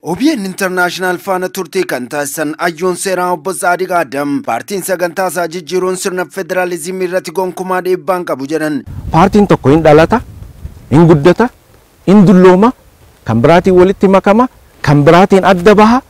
OBN International faana turtii kan taasisan hayyoon seeraa obbo Saadiq Adam paartiin sagantaa isaa jijjiiruun sirna federaalizimii irratti gonkumaa dhiibbaan qabu jedhan. Paartiin tokko hin dhalata, hin guddata, hin dullooma, kan biraatiin walitti makama, kan biraatiin adda baha.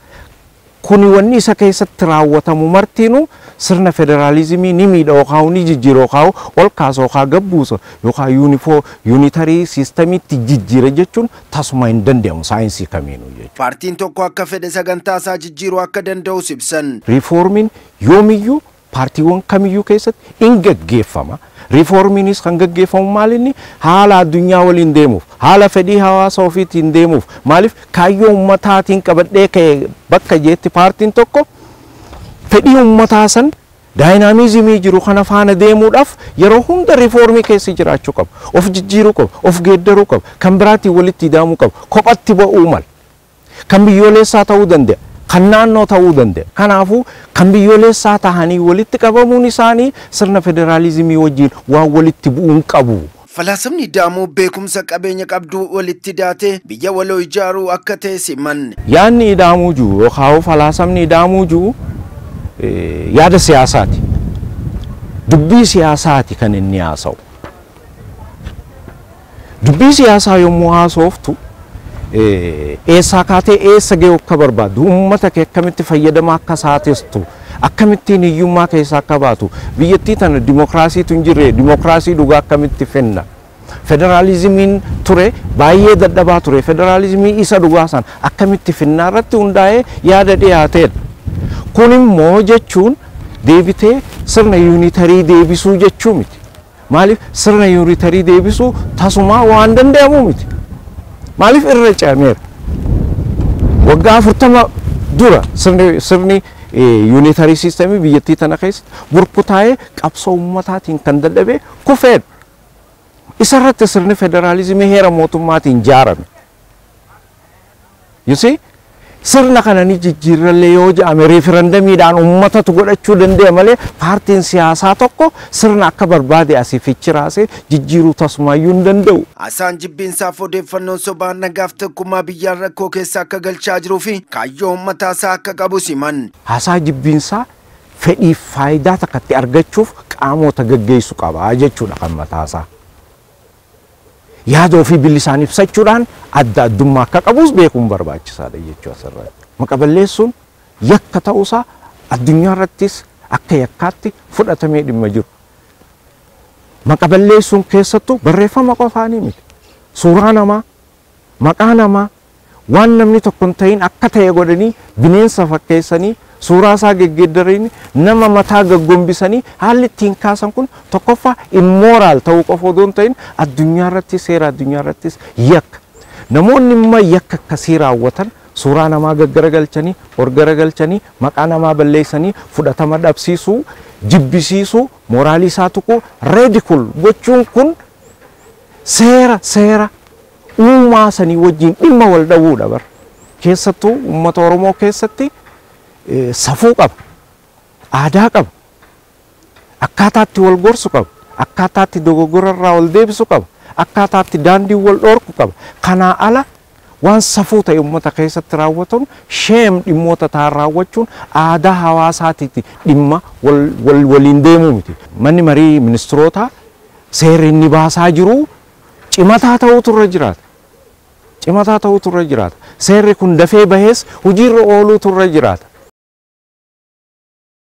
Kuni wanni isa keessatti raawwatamu martinuu sirna federaalizimii ni miidha yookaan ni jijjiira yookaan ol kaasa yookaan gabbuusa yookaan unitary systemiitti jijjiira jechuun tasuma hin danda'amu saayinsii kamiinuu jechuudha. Paartiin tokko akka fedhe sagantaa isaa jijjiiruu akka danda'us ibsan. Riifoormiin yoomiyyuu paartiiwwan kamiyyuu keessatti hin gaggeeffama. Riifoormiinis kan gaggeeffamu maal inni haala addunyaa waliin deemuuf, haala fedhii hawaasa ofiitiin deemuuf, maaliif kaayyoo ummataatiin qabadhee ka'e bakka jeetti paartiin tokko fedhii ummataa san daayinaamizimii jiru kana faana deemuudhaaf yeroo hunda riifoormii keessa jiraachuu qaba. Of jijjiiruu qaba, of geeddaruu qaba, kan biraatiin walitti hidhamuu qaba, kophatti ba'uu mala. Kan biyyoolessaa ta'uu danda'a, kan naannoo ta'uu danda'a. Kanaafuu kan biyyoolessaa ta'anii walitti qabamuun isaanii sirna federaalizimii wajjin waan walitti bu'uun qabu. Falaasamni Ida'amuu beekumsa qabeenya qabduu walitti daatee biyya waloo ijaaruu akka ta'e siman. Yaadni Ida'amuu jiru yookaan falaasamni Ida'amuu jiru yaada siyaasaati. Dubbii siyaasaati kan inni haasa'u. Dubbii siyaasaa yommuu haasoftu eessaa kaatee eessa ga'u akka barbaaddu, uummata kee akkamitti fayyadamaa akka saatestu, akkamittiin hiyyummaa keessaa akka baatu, biyyattii tana dimokiraasiitu hin jirre, dimokiraasii dhugaa akkamitti finna. Federaalizimiin ture baay'ee dadhabaa ture, federaalizimii isa dhugaa san akkamitti finnaa irratti hundaa'ee yaada dhiyaateedha. Kun immoo jechuun deebitee sirna yuunitarii deebisuu jechuu miti. Maaliif sirna yuunitarii deebisuu tasumaa waan danda'amu miti. Maaliif irra ce'ameera? Waggaa 40 dura sirni yuunitarii siistemii biyyattii tana keessatti burkutaa'ee qabsoo uummataatiin kan dadhabee kufeedha. Isarratti sirni federaalizimii heera mootummaatiin ijaarame. You see? Sirna kana ni jijjiirrallee yoo jedhame reeferandamiidhaan uummatatu godhachuu danda'a malee paartiin siyaasaa tokko sirna akka barbaade asii fichi raasee jijjiiruu tasumaayyuu hin danda'u. Haasaan jibbiinsaaf odeeffannoon sobaan nagaaf tokkummaa biyyaan rakkoo keessa akka galchaa jiruu fi kaayyoo uummataa isaa akka qabu siman. Haasaa jibbiinsaa fedhii faayidaa takkatti argachuuf qaamota gaggeessu qaba jechuudha kan mataasaa. Yaada ofii bilisaan ibsachuudhaan adda addummaa akka qabus beekuun barbaachisaadha jechuudha asirratti. Maqaballeessuun yakka ta'uusaa addunyaa irrattis akka yakkaatti fudhatamee dhimma jiru. Maqaballeessuun keessattuu barreeffama qofaanii miti. Suuraa namaa, maqaa namaa, waan namni tokko hin ta'in akka ta'e godhanii bineensa fakkeessanii suuraa isaa geggeeddaranii nama mataa gaggombisanii haalli ittiin kaasan kun tokkoffaa immoraal ta'uu qofa odoo hin ta'in addunyaa irratti seera addunyaa irrattis yakka. Namoonni immoo yakka akkasii raawwatan suuraa namaa gaggaragalchanii ol garagalchanii maqaa namaa balleessanii fudhatama dhabsiisuu, jibbisiisuu, mooraalii isaa tuquu, reedikul gochuun kun seera uumaa sanii wajjin dhimma wal dhabuudha bara. Keessattuu uummata Oromoo keessatti safuu qaba, aadaa qaba, akkaataatti wal gorsu qaba, akkaataatti dogoggora irraa wal deebisu qaba, akkaataatti daandii wal dhorku qaba. Kanaa ala waan safuu ta'e uummata keessatti raawwatuun sheem dhimmoota ta'an raawwachuun aadaa hawaasaatiitti dhimma waliin deemuu miti. Manni marii ministirootaa seerri inni baasaa jiru cimataa ta'uutu irra jiraata. Cimataa ta'uutu irra jiraata. Seerri kun dafee bahees hojiirra ooluutu irra jiraata.